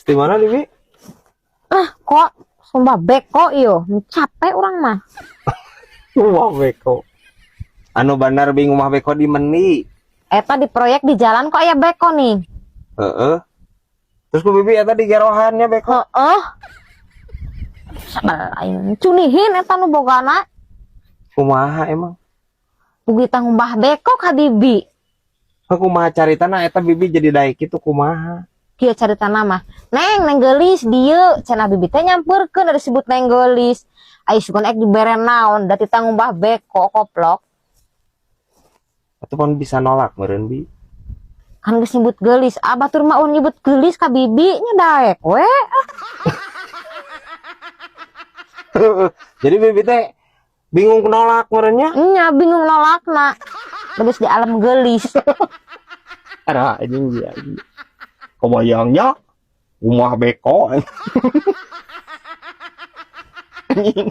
Di mana, Bibi? Ah, kok sumpah beko iyo, capek urang mah. Ngumbah beko. Anu bener bingung mah beko di meni. Eta di proyek di jalan kok aya beko nih. Heeh. Terus ku Bibi eta digerohannya beko. Heeh. Sabar aing cunihin eta nu bogana. Kumaha emang? Bugita ngumbah beko ka Bibi. Kumaha caritana eta Bibi jadi daek kitu kumaha? Kieu caritana mah. "Neng, Neng Geulis dieu," cenah. Bibi teh nyamperkeun da disebut Neng Geulis. Ai sugan ek dibere naon da tita ngumbah beko, koplok. Atau pan bisa nolak meureun, Bi. Kan geus nyebut geulis, ah batur mah nyebut geulis ka Bibi nya daek we. Jadi Bibi teh bingung nolak meureun nya. Nya bingung nolakna. Geus di alam geulis. Ada anjing dia. Kebayangnya rumah beko. Anjing.